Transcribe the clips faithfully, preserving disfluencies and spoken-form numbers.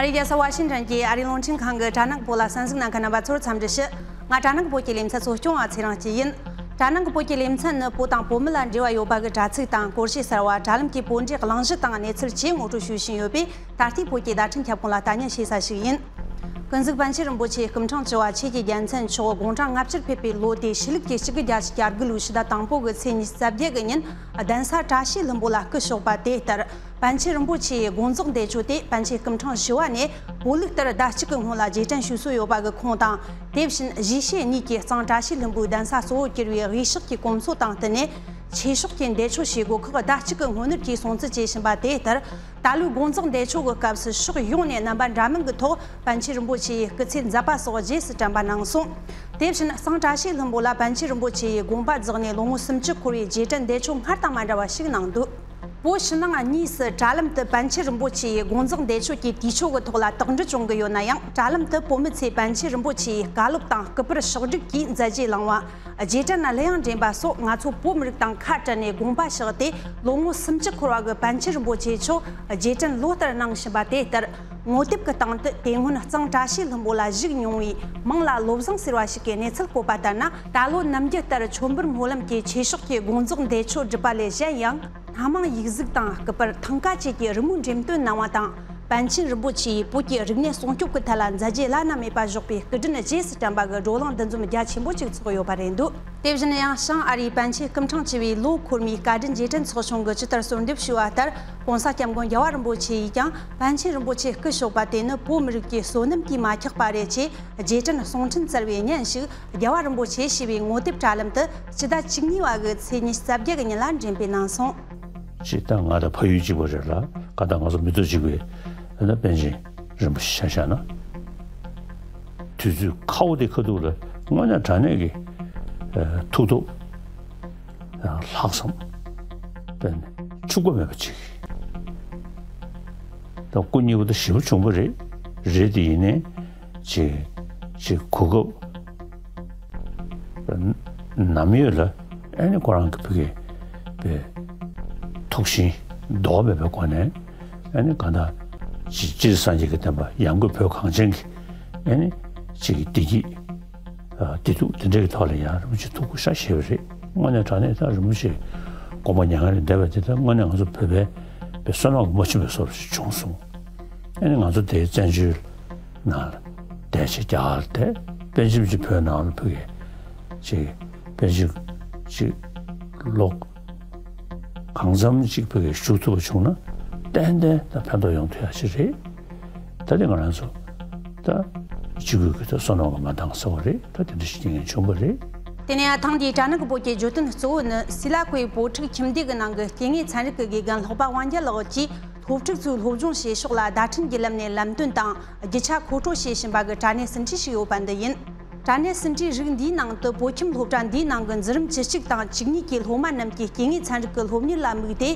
ཨ་རིའི་རྒྱལ་ས་ཝ་ཤིང་ཊོན་གྱི་ཨ་རིའི་རླུང་འཕྲིན་ཁང་གི་དྲ་ནང་གི་བོད་ལ་གསན་གཟིགས་གནང་མཁན་རྣམ་པ་ཚོར་འཚམས་འདྲི་ཞུ། ང་དྲ་ནང་གི་བོད་ཀྱི་ལེ་ཚན་གཙོ་སྐྱོང་བ་ཚེ་རིང་སྐྱིད་ཡིན། དྲ་ནང་གི་བོད་ཀྱི་ལེ་ཚན་ནི་བོད་དང་བོད་མི་ལ་འབྲེལ་བ་ཡོད་པ་གི་དྲ་ཚིགས་དང་སྐོར་བཤད་གསར་བ། དྲ་ལམ་གྱི་བོད་འགྲེལ་གླེང་གཞི་དང་གནས་ཚུལ་བཅས་ངོ་སྤྲོད་ཞུ་བཞིན་ཡོད་པས། ད་ལྟའི་བོད་ཀྱི་བརྡ་འཕྲིན་ཁྱབ་ཁོངས་ལ་ལྟ་ཉན་བྱེད་ས་ཞིག་ཡིན། ཀུན་གཟིགས་པཎ་ཆེན་རིན་པོ་ཆེའི་སྐུ་འཕྲེང་བཅུ་བ་ཆོས་ཀྱི་རྒྱལ་མཚན་མཆོག་དགུང་གྲངས་ལྔ་བཅུར་ཕེབས་པའི་ལོ་དེ་ཕྱི་ལུགས་ཀྱི་གཅིག་དགུ་བརྒྱད་ཅུ་གྱ་དགུ་ལོའི་ཕྱི་ཟླ་དང་པོ་གི་ཚེས་ཉི་ཤུ་རྩ་བརྒྱད་གི་ཉིན་གདན་ས་བཀྲ་ཤིས་ལྷུན་པོ་ལ་སྐུ་གཤེགས་པ། དེ་ལྟར་པཎ་ཆེན་རིན་པོ་ཆེའི་དགོངས་རྫོགས་འདས་མཆོད་དེ་པཎ་ཆེན་སྐུ་འཕྲེང་བཞི་བ་ནས་བོད་ལུགས་ལྟར་ཟླ་གཅིག་གི་སྔོན་ལ་རྗེས་དྲན་ཞུ་སྲོལ་ཡོད་པ་གི་ཁུངས་དང་། དེ་བཞིན་གཞིས་བྱེས་གཉིས་ཀྱི་གཙང་བཀྲ་ཤིས་ལྷུན་པོའི་གདན་ས་གཙོ་བོར་གྱུར་བའི་དབུས་ཕྱོགས་ཀྱི་གོམས་སྲོལ་དང་བསྟུན་ནས་ཆོས་ཕྱོགས་ཀྱི་འདས་མཆོད་ཞུ་སྒོ་ཁག་ཟླ་གཅིག་གི་སྔོན་ནུབ་ཀྱིས་སྲུང་བརྩི་བྱེད་བཞིན་པ། དེ་ལྟར་ད་ལོའི་དགོངས་རྫོགས་འདས་མཆོད་ཀྱི་སྐབས་སུ་ཕྱོགས་ཡོངས་ནས་རྣམ་པ་འདྲ་མིན་གྱི་ཐོག་པཎ་ཆེན་རིན་པོ་ཆེ་ཡི་སྐུ་ཚེ་མཛད་པ་སོགས་རྗེས་སུ་དྲན་པ་གནང་སོང་། དེ་བཞིན་གཙང་བཀྲ་ཤིས་ལྷུན་པོ་ལ་པཎ་ཆེན་རིན་པོ་ཆེ་ཡི་དགོངས་པ་རྫོགས་ནས་ལོ་ངོ་སུམ་ཅུ་འཁོར་བའི་རྗེས་དྲན་འདས་མཆོད་སྔར་དང་མ་འདྲ་བ་ཞིག་གནང་འདུག་བོད་ཕྱི་ནང་གཉིས་སུ་དྲ་ལམ་དུ་པཎ་ཆེན་རིན་པོ་ཆེ་ཡི་དགོངས་རྫོགས་འདས་མཆོད་ཀྱི་དུས་མཆོད་ཀྱི་ཐོག་ལ་དོགས་འདྲི་བྱུང་གི་ཡོད་ན་ཡང་། དྲ་ལམ་དུ་བོད་མི་ཚོས་པཎ་ཆེན་རིན་པོ་ཆེ་ཡི་བཀའ་སློབ་དང་སྐུ་པར་ཕྱོགས་བསྒྲིགས་ཀྱིས་མཛད་རྗེས་བླངས་པ། རྗེས་དྲན་ལ་གླུ་དབྱངས་འདྲེན་པ་སོགས་ང་ཚོ་བོད་མི་རིགས་དང་ཁ་བྲལ་ནས་དགོངས་པ་བཞག་སྟེ་ལོ་ངོ་སུམ་ཅུ་འཁོར་བ་གི་པཎ་ཆེན་རིན་པོ་ཆེ་མཆོག་རྗེས་དྲན་ལོ་ལྟར་གནང་བཞིན་པ། དེ་ལྟར་ངོ་དེབ་ཀྱི་སྟེང་དུ་དེ་སྔོན་གཙང་བཀྲ་ཤིས་ལྷུན་པོ་ལ་བཞུགས་མྱོང་བའི་མིང་ལ་བློ་བཟང་ཟེར་བ་ཞིག་གིས་གནས་ཚུལ་བཀོད་པ་ལྟར་ན། ད་ལོ་ནམ་རྒྱུན་ལྟར་མཆོད་འབུལ་སྨོན་ལམ་གྱི་ཆོས་ཕྱོགས་ཀྱི་དགོངས་རྫོགས་འདས་མཆོད་སྒྲུབ་པ་ལས་གཞན་ཡང་། སྣ་མང་ཡིག་གཟུགས་དང་སྐུ་པར། ཐང་ཀ་བཅས་ཀྱི་རི་མོའི་འགྲེམས་སྟོན་གནང་བ་དང་། པཎ་ཆེན་རིན་པོ་ཆེ་ཡིས་བོད་ཀྱི་རིག་གནས་སྲུང་སྐྱོབ་ཀྱི་ཐད་ལ་མཛད་རྗེས་བླ་ན་མེད་པ་བཞག་པའི་སྐུ་དྲིན་རྗེས་སུ་དྲན་པ་གི་བགྲོ་གླེང་འདུ་འཛོམས་རྒྱ་ཆེན་པོ་ཅིག་ཚོགས་ཡོད་པ་རེད་འདུག་དེ་བཞིན་ཡང་བྱང་ཨ་རིའི་པཎ་ཆེན་སྐུ་འཕྲེང་བཅུ་བའི་ལོ་འཁོར་མའི་བཀའ་དྲིན་རྗེས་དྲན་ཚོགས་ཆུང་གིས་ཇི་ལྟར་གསོལ་འདེབས་ཞུས་པ་ལྟར། ༸གོང་ས་༸སྐྱབས་མགོན་རྒྱལ་བ་རིན་པོ་ཆེ་ཡིས་ཀྱང་པཎ་ཆེན་རིན་པོ་ཆེ་སྐུ་གཤེགས་པ་དེ་ནི་བོད་མི་རིགས་ཀྱི་བསོད་ནམས་ཀྱིས་མ་ཁྱབ་པ་རེད་ཅེས། རྗེས་དྲན་གསུང་འཕྲིན་བསྩལ་བའི་ཉིན་ཞིག་རྒྱལ་བ་རིན་པོ་ཆེ་ཞེས་པའི་ངོ་དེབ་དྲ་ལམ་དུ་སྤྱི་ཟླ་བཅུ་གཉིས་པ་གི་ཚེས་ཉི་ཤུ་རྩ་བརྒྱད་ཀྱི་ཉིན་ལ་འགྲེམས་སྤེལ་གནང་སོང་། ཅིག་ད་ང་དང་ཕ་ཡུལ་གཅིག་པ་རེད་ལ། ག་ད་ང་ཚོ་མི་ཐོག་གཅིག་པའི་ཨ་ནི་པཎ་ཆེན་རིན་པོ་ཆེ་ཆ་བཞག་ན། དུས་ཚོད་ཁ་བོ་དེ་ཁ་ཐུག་ལ་དངོས་གནས་དྲང་གནས་ཀྱི་ཨ་ཐུགས་སྟོབས། ལྷག་བསམ་དཔེ་འཕྱུགས་པ་མེད་པ་ཅིག་ད་སྐུ་མཉེལ་བ་ད་ཞེ་པོ་བྱུང་བ་རེད། རེད་དེ་ཡིན་ནའི་ཅིག་ཅིག་གོ་སྐབས་ནམ་ཡོད་ལ་ཨ་ནི་ཁོ་རང་གི་ཕ་གི་པའི་ཐུགས་ཞེན་ལྡོག་མེད་པའི་སྒོ་ནས་ཨ་ནི་གང་ལྟར་ཅིག་སྤྱིར་སངས་རྒྱས་ཀྱི་བསྟན་པ་ཡང་སྒོས་བོད་གངས་ཅན་གྱི་ཨ་ནི་ཅིག་བདེ་སྐྱིད། བདེ་སྡུག་དེ་འདྲའི་ཐོག་ལ་ཡང་རིན་པོ་ཆེ་ཐུགས་ཁུར་ཤ་བཞེས་པ་རེད། དངོས་གནས་དྲང་གནས་ད་རིན་པོ་ཆེ་དགོངས་པ་མྱ་ངན་ལས་འདས་པ་དེ་ད་དངོས་གནས་ང་ཚོ་བོད་པའི་བསོད་ནམས་ཀྱིས་མ་ཆུད་པའི་བཟོ་འདྲ་ཞིག་བྱུང་སོང་། ཨ་ནི་ང་ཚོ་དེའི་བཙན་བྱོལ་ནང་ལ་བསྡད་བྱས་རྒྱ་གར་བསྡད། དཔེ་ཆ་ཅིག་བོད་ནང་ལ་ཕ་གི་ཅིག་དཔེ་ཆ་ཅིག་ཀློག་གང་འཚམ་ཅིག་ཕ་གི་ཞུགས་ཐུབ་པ་བྱུང་ན་ཏན་ཏན་ད་ཕན་ཐོགས་ཡོང་ཐུབ་ཡ་ཞིག་རེད། ད་དེ་ང་རང་ཚོ་ད་སྤྱི་སྒོས་ཀྱི་ད་བསོད་ནམས་ཀྱིས་མ་འདང་ཟེར་བ་རེད། ད་དེ་འདྲ་ཞིག་རྐྱེན་ངན་བྱུང་བ་རེད། དེ་ནས་ཐེངས་འདིའི་དྲ་ནང་གི་བོད་ཀྱི་བརྗོད་དོན་གཙོ་བོ་ནི་སི་ལ་ཀོའི་བོད་ཕྲུག་ཁྱིམ་སྡེ་གི་ནང་གི་སྐྱེ་དངོས་ཚན་རིག་གི་དགེ་རྒན་ལྷག་པ་དབང་རྒྱལ་ལགས་ཀྱིས་སློབ་ཕྲུག་ཚོའི་སློབ་སྦྱོང་བྱེད་ཕྱོགས་ལ་བརྡ་འཕྲིན་བརྒྱུད་ལམ་ནས་ལམ་སྟོན་དང་རྒྱུ་ཆ་མཁོ་སྤྲོད་བྱེད་བཞིན་པ་གི་དྲ་གནས་ཟིན་བྲིས་ཤིག་ཡོད་པ་འདི་ཡིན། དྲ་གནས་ཟིན་བྲིས་རིགས་འདིའི་ནང་དུ་བོད་ཁྱིམ་སློབ་གྲྭ་འདིའི་ནང་གི་འཛིན་རིམ་བཅུ་གཅིག་དང་བཅུ་གཉིས་ཀྱི་སློབ་མ་རྣམས་ཀྱིས་སྐྱེ་དངོས་ཚན་རིག་གི་སློབ་གཉེར་ལ་དམིགས་ཏེ།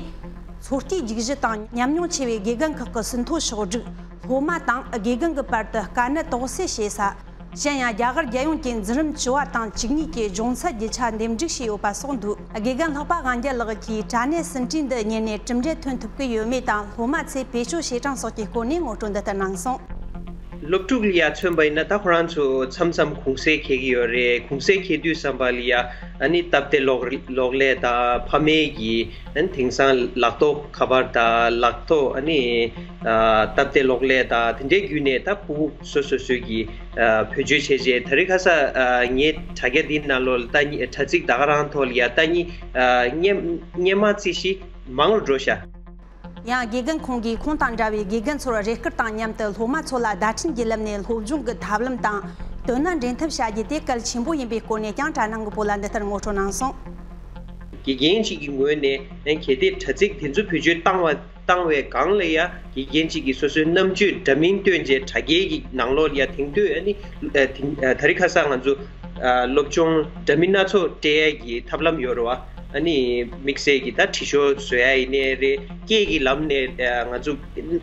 ཚོད་ལྟའི་རྒྱུགས་གཞི་དང་ཉམས་མྱོང་ཆེ་བའི་དགེ་རྒན་ཁག་གི་ཟིན་ཐོ་ཕྱོགས་བསྒྲིགས། སློབ་མ་དང་དགེ་རྒན་གྱི་བར་དུ་དཀའ་གནད་དོགས་སེལ་བྱེད་ས། གཞན་ཡང་རྒྱ་གར་རྒྱལ་ཡོངས་ཀྱི་འཛིན་རིམ་བཅུ་བ་དང་བཅུ་གཉིས་ཀྱི་སྦྱོང་ཚན་རྒྱུ་ཆ་འདེམས་སྒྲིག་བྱས་ཡོད་པ་སོགས་འདུག་དགེ་རྒན་ལྷག་པ་དབང་རྒྱལ་ལགས་ཀྱིས་དྲ་གནས་ཟིན་བྲིས་འདི་གཉེར་ནས་གྲུབ་འབྲས་ཐོན་ཐུབ་ཀྱི་ཡོད་མེད་དང་སློབ་མ་ཚོས་བེད་སྤྱོད་བྱེད་གྲངས་སོགས་ཀྱི་སྐོར་ནས་ངོ་སྤྲོད་འདི་ལྟར་གནང་སོང་། སློབ་ཕྲུག་ལ་ཡ་མཚོན་པ་ཡིན་ན་ད་ཁོ་རང་ཚོ་མཚམས་མཚམས་གུང་སེང་འཁེལ་གྱི་ཡོད་རེད། གུང་སེང་འཁེལ་དུས་ཙམ་པ་ལ་ཡ་ཨ་ནི་སྟབས་བདེ་གློག་གློག་ཀླད་དང་ཕ་མེས་ཀྱི་ཨ་ནི་དེང་སང་ལག་ཐོག་ཁ་པར་དང་ལག་ཐོག་ཨ་ནི་ཨ་སྟབས་བདེ་གློག་ཀླད་དང་དེ་འདྲའི་བརྒྱུད་ནས་ད་ཕྲུ་གུ་སོ་སོ་སོས་ཀྱི་ཨ་བེད་སྤྱོད་བྱས་རྗེས་ད་རེས་ཁ་སང་ཨ་ངའི་དྲ་རྒྱ་འདིའི་ནང་ལོགས་ལ་ལྟ་སྙིང་དྲ་ཚིགས་ད་ག་རང་ཐོག་ལ་ཡ་ལྟ་སྙིང་ཨ་སྙན་སྙན་མ་རྩིས་ཤིག་མང་རུ་འགྲོ་ཤག་ཡང་དགེ་རྒན་ཁོང་གིས་ཁོང་དང་འདྲ་བའི་དགེ་རྒན་ཚོར་རེ་སྐུལ་དང་མཉམ་དུ་སློབ་མ་ཚོ་ལ་བརྡ་འཕྲིན་བརྒྱུད་ལམ་ནས་སློབ་སྦྱོང་གི་ཐབས་ལམ་དང་དོན་སྣ་འདྲེན་ཐབས་བྱ་རྒྱུ་དེ་གལ་ཆེན་པོ་ཡིན་པའི་སྐོར་ནས་ཀྱང་དྲ་ནང་གི་བོད་ལ་འདི་ལྟར་ངོ་སྤྲོད་གནང་སོང་། དགེ་རྒན་ཞིག་གི་ངོས་ནས་གལ་ཏེ་དྲ་ཚིགས་དེ་ཚོ་བེད་སྤྱོད་བཏང་བ་བཏང་བའི་སྒང་ལ་ཡ་དགེ་རྒན་ཞིག་གིས་སོ་སོའི་རྣམ་དཔྱོད་འདྲ་མིན་བཏོན་བྱས་དྲ་རྒྱའི་གི་ནང་ལོགས་ལ་ཡ་དེང་དུས་ཨ་ནི་ཨ་དེང་ཨ་ད་རེས་ཁ་སང་ང་ཚོ་ཨ་སློབ་སྦྱོང་འདྲ་མིན་སྣ་ཚོགས་སྤྲད་ཡ་གི་ཐབས་ལམ་ཡོད་རེད་བ། ཨ་ནི་དམིགས་བསལ་གྱི་ད་བྲིས་ཤོག་བཟོ་ཡ་ཡིན་ནའི་རེད། སྐད་ཀྱི་ལམ་ནས་ཨ་ང་ཚོ་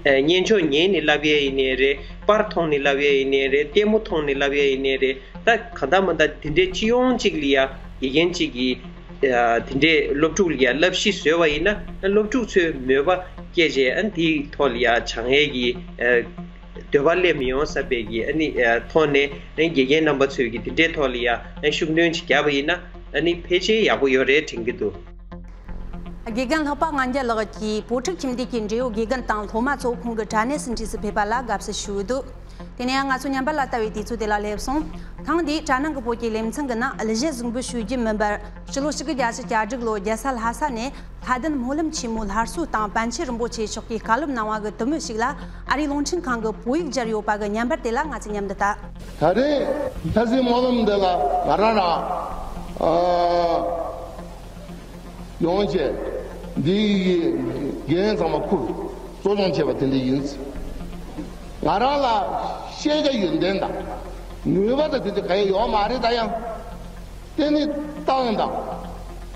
ཨ་སྙན་ཆོས་ཉན་ནས་བསླབ་ཡ་ཡིན་ནའི་རེད། པར་མཐོང་ནས་བསླབ་ཡ་ཡིན་ནའི་རེད། ལྟད་མོ་མཐོང་ནས་བསླབ་ཡ་ཡིན་ནའི་རེད། ད་གང་ལྟར་མ་ལྟར་དེ་འདྲའི་སྤྱི་ཡོངས་གཅིག་ལ་ཡ་དགེ་རྒན་གཅིག་གིས་ཨ་དེ་འདྲའི་སློབ་ཕྲུག་ལ་ཡ་བསླབ་གཞི་བཟོས་པ་ཡིན་ན་སློབ་ཕྲུག་ཚོས་མོས་པ་སྐྱེས་བྱས་ཨ་འདིའི་ཐོག་ལ་ཡ་སྦྱང་ཡས་ཀྱི་ཨ་ འདོད་པ་སླེབས་མི་ཡོང་བསམ་པའི་གི་ཨ་ནི་ཐོག་ནས་ཨ་ནི་དགེ་རྒན་རྣམ་པ་ཚོས་ཀྱི་དེ་འདྲའི་ཐོག་ལ་ཡ་ཨ་ནི་ཤུགས་སྣོན་ཅིག་བརྒྱབ་པ་ཡིན་ན་ཨ་ནི་ཕལ་ཆེར་ཡག་པོ་ཡོད་རེད་དྲན་གྱི་འདུག། དགེ་རྒན་ལྷག་པ་ལྔ་བརྒྱ་ལགས་ཀྱིས་བོད་ཕྲུག་ཁྱིམ་སྡེ་གི་འབྲེལ་ཡོད་དགེ་རྒན་དང་སློབ་མ་ཚོ་ཁོང་གི་དྲ་གནས་སུ་འཁྲིས་སུ་ཕེབས་པ་ལ་དགའ་བསུ་ཞུས་འདུག། དེ་ནས་ང་ཚོ་ཉམས་པ་ལ་ལྟ་བའི་དུས་ཚོད་དེ་ལ་སླེབས་སོང་། ཐེངས་འདིའི་གྲ་ནང་གི་བོད་ཀྱི་ལེ་ཚན་གྱི་ནང་གླུ་གཞས་གཟིགས་འབུལ་ཞུ་རྒྱུ་མིན་པར། སྤྱི་ལོ་གཅིག་དགུ་བརྒྱད་ཅུ་གྱ་དྲུག་ལོ་རྒྱལ་ས་ལྷ་ས་ནས་ལྷ་ལྡན་སྨོན་ལམ་ཆེན་མོའི་སླར་གསོ་དང་པཎ་ཆེན་རིན་པོ་ཆེ་མཆོག་གིས་བཀའ་སློབ་གནང་བ་གི་དུམ་བུ་ཞིག་ལ་ཨ་རིའི་རླུང་འཕྲིན་ཁང་གི་བོད་ཡིག་སྦྱར་ཡོད་པ་གི་ཉམས་པར་དེ་ལ་ང་ཚོས་མཉམ་དུ་ལྟ། ད་རེས་ལྷ་སའི་སྨོན་ལམ་འདི་ལ་ང་རང་རང་ཨ་ཡོང་བྱས་འདི་ཡི་འགན་ཚང་མ་ཁུར་གཙོ་སྐྱོང་བྱས་པ་དེ་འདྲ་ཡིན། ང་རང་ལ་ཤེས་བྱ་ཡོན་ཏན་དང་ནུས་པ་དང་དེ་འདྲ་ག་ཡེ་ཡོད་མ་རེད། ད་ཡང་དེ་ནི་ཏང་དང་།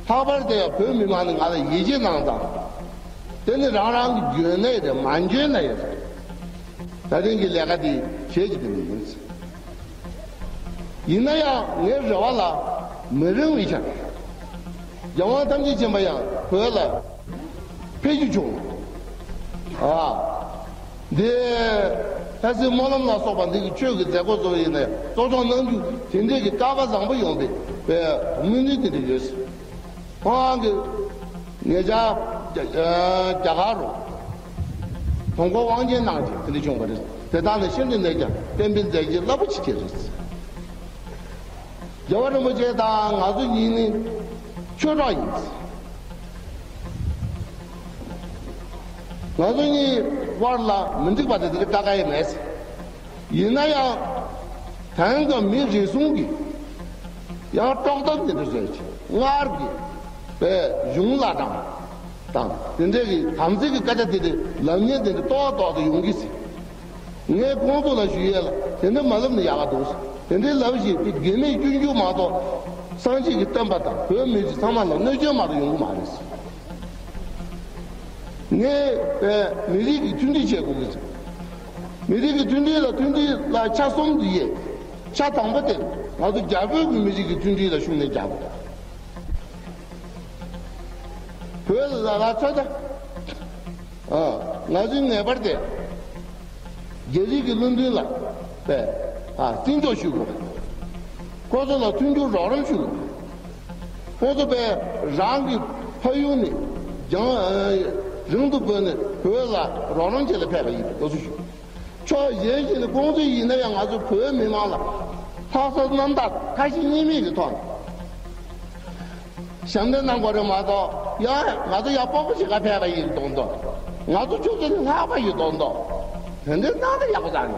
ལྷག་པར་དུ་ཡང་བོད་མི་མང་ནི་ང་ལ་ཡིད་ཆེས་གནང་དང་། དེ་ནི་རང་རང་གི་འཇོན་ནའི་རེད། མ་འཇོན་ནའི་རེད། ད་ཐེངས་ཀྱི་ལས་ཀ་འདི་བྱེད་ཀྱི་དེ་འདྲ་ཡིན། ཡིན་ན་ཡང་ངའི་རེ་བ་ལ་མི་རིང་བའི་ཆར་རྒྱལ་དབང་ཐམས་ཅད་མཁྱེན་པ་ཡང་བོད་ལ་ཕེབས་རྒྱུ་བྱུང་། ཨ། འདི་ལྷ་སའི་སྨོན་ལམ་ལ་སོགས་པ་འདི་གི་ཆོས་ཀྱི་མཛད་སྒོ་གཙོ་བོ་ཡིན་ན་ཡང་གཙོ་སྐྱོང་གནང་རྒྱུ་དེ་འདྲའི་གི་སྐལ་པ་བཟང་པོ་ཡོང་བའི་དཔེ་དམིགས་ཡུལ་དེ་འདྲ་ཡོད། ཁོང་གི་ངེད་ཅག་རྒྱ་རྒྱ་གར་རུ་དུས་འཁོར་དབང་ཆེན་གནང་རྗེས་དེ་འདྲ་བྱུང་བ་རེད། དེ་དག་ནི་ཤིན་ཏུ་ནས་ཀྱང་བསྟན་པའི་མཛད་རྗེས་རླབས་པོ་ཆེ་ཅིག་རེད། རྒྱལ་བ་རིན་པོ་ཆེ་དང་ང་ཚོ་གཉིས་ནི་ཆོས་གྲོགས་ཡིན། ང་ཚོ་གཉིས་དབར་ལ་མི་འགྲིག་པ་དེ་དེ་ག་ལྟ་ག་ཡི་མེད། ཡིན་ན་ཡང་དེང་གི་མི་རེ་ཟུང་གིས་ཡང་དཀྲོག་གཏམ་དེ་འདྲ་བཟོས་ཀྱི་སྔར་གྱི་པའི་གཞུང་ལ་དང་དང་དེ་འདྲའི་གི་དམ་ཚིག་གི་སྐད་ཆ་དེ་དེ་ལབ་མཁན་དེ་འདྲ་ཏོག་ཏོག་ཏུ་ཡོང་གི་ཟིན། ངས་ཁོང་ཚོ་ལ་ཞུ་ཡས་ལ་དེ་འདྲ་མ་ལབ་ན་ཡག་ག་འདུག། དེ་འདྲའི་ལབ་བཞིན་དེ་དགེ་མེད་སྐྱོན་བརྗོད་མ་གཏོགས་སངས་རྒྱས་ཀྱི་བསྟན་པ་དང་བོད་མི་རིགས་ཚང་མ་ལ་གནོད་སྐྱོན་མ་གཏོགས་ཡོང་གི་མ་རེད། ངས་མི་རིགས་ཀྱི་མཐུན་སྒྲིལ་བྱེད་དགོས་ཀྱི་ཟེར། མི་རིགས་ཀྱི་མཐུན་སྒྲིལ་ལ་མཐུན་སྒྲིལ་ལ་ཆ་གསུམ་དུ་དབྱེ། ཆ་དང་པོ་དེ་ང་ཚོ་རྒྱ་བོད་ཀྱི་མི་རིགས་ཀྱི་མཐུན་སྒྲིལ་ལ་ཤུགས་སྣོན་རྒྱག་དགོས། བོད་ལ་ལ་ཚོད་ལྟ། ཨ། ང་ཚོའི་ངེས་པར་དེ་རྒྱ་རིགས་ཀྱི་བློན་ལྡན་ལ་པས་ཨ་བརྩི་འཇོག་ཞུ་དགོས། ཁོ་ཚོ་ལ་མཐུན་འགྱུར་རོགས་རམ་ཞུ་དགོས། ཁོ་ཚོ་པས་རང་གི་ཕ་ཡུལ་ནས་རྒྱང་རིང་དུ་བོད་ནས་བོད་ལ་རོགས་རམ་བྱེད་ལ་ཕེབས་པ་ཡིན་པའི་སྐུ་གཟུགས་ཞུ། ཕྱོགས་གཞན་ཞིག་ནས་ཁོང་ཚོ་ཡིན་ན་ཡང་ང་ཚོ་བོད་མི་མང་ལ་ལྷག་བསམ་རྣམ་དག་ཁ་ཞེ་གཉིས་མེད་ཀྱི་ཐོག་ནས། ཞབས་འདེགས་གནང་དགོས་རེད་མ་གཏོགས། ཡང་ང་ཚོ་ཡར་སྤོབས་པོ་ཞིག་ག་ཕེབས་པ་ཡིན་མདོག་མདོག། ང་ཚོ་ཁྱོད་ཚོ་ནི་ལྷག་པ་ཡིན་མདོག་མདོག། དེ་འདྲའི་གནང་ན་ཡག་པོ་ཙང་ནི།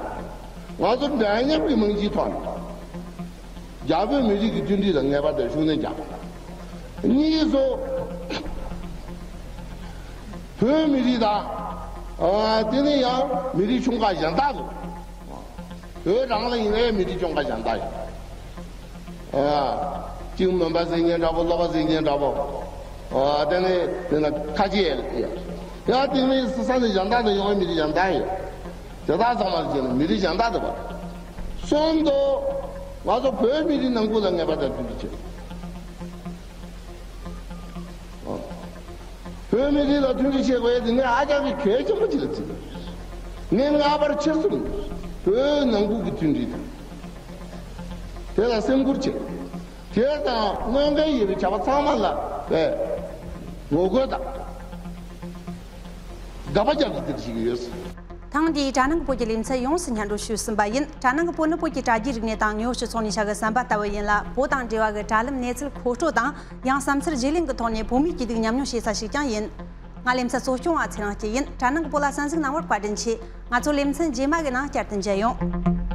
ང་ཚོ་འདྲ་མཉམ་གྱི་རྨང་གཞིའི་ཐོག་ནས། རྒྱ་བོད་མི་རིགས་ཀྱི་མཐུན་སྒྲིལ་ལ་ངེས་པར་དུ་ཤུགས་སྣོན་རྒྱག་དགོས། གཉིས་སུ། བོད་མི་རིགས་དང་། ཨ། དེ་ནས་ཡང་མི་རིགས་ཆུང་ཁག་གཞན་དག་གི། བོད་རང་ལ་ཡིན་ན་ཡང་མི་རིགས་ཆུང་ཁག་གཞན་དག་ཡོད། ཨ། གཅིག་མོན་པ་ཟེར་མཁན་འདྲ་པོ། སློབ་པ་ཟེར་མཁན་འདྲ་པོ། ཨ། དེ་ནས་དེ་ན་ཁ་ཆེ་ཡོད། ཡང་དེ་ནས་ས་ས་ནས་གཞན་དག་ནས་ཡོང་བའི་མི་རིགས་གཞན་དག་ཡོད། དེ་དག་ཚང་མ་ལ་བྱས་ན་མི་རིགས་གཞན་དག་དེ་བར། གསུམ་དུ། ང་ཚོ་བོད་མི་རིགས་ནང་ཁུལ་ལ་ངེས་པར་དུ་མཐུན་སྒྲིལ་བྱེད། བོད་མི་རིགས་ལ་མཐུན་སྒྲིལ་བྱེད་དགོས་ཡ་དེ་ངས་ཧ་ཅང་གི་གལ་ཆེན་པོ་ཅིག་ལ་བརྩི། ངས་སྔ་བར་ཕྱི་གསུམ་བོད་ནང་ཁུལ་གྱི་མཐུན་སྒྲིལ་དང་། དེ་ལ་སེམས་ཁུར་བྱེད། དེ་དང་གནོད་འགལ་ཡོད་པའི་བྱ་བ་ཚང་མ་ལ་བས་ངོ་རྒོལ་དང་དགག་པ་རྒྱག་རྒྱུ་དེ་ཞིག་ཡོད། ཐེངས་འདིའི་གྲ་ནང་གི་བོད་ཀྱི་ལེ་ཚན་ཡོངས་སུ་སྙན་སྒྲོན་ཞུས་ཟིན་པ་ཡིན། གྲ་ནང་གི་བོད་ནི་བོད་ཀྱི་དྲ་རྒྱའི་རིག་གནས་དང་དངོས་ཡོད་སྤྱི་ཚོགས་ནས་བྱ་གི་ཟམ་པ་ལྟ་བུ་ཡིན་ལ། བོད་དང་འབྲེལ་བ་གི་དྲ་ལམ་གནས་ཚུལ་མཁོ་སྤྲོད་དང་ཡང་བསམ་ཚུལ་བརྗེ་ལེན་གྱི་ཐོག་ནས་བོད་མིའི་སྐྱིད་སྡུག་མཉམ་མྱོང་བྱེད་ས་ཞིག་ཀྱང་ཡིན། ང་ལེ་ཚན་གཙོ་སྐྱོང་བ་ཚེ་རིང་སྐྱིད་ཡིན། གྲ་ནང་གི་བོད་ལ་གསན་གཟིགས་གནང་བར་བཀའ་དྲིན་ཆེ། ང་ཚོ་ལེ་ཚན་རྗེས་མ་གི་ནང་བསྐྱར་དུ་མཇལ་ཡོང་།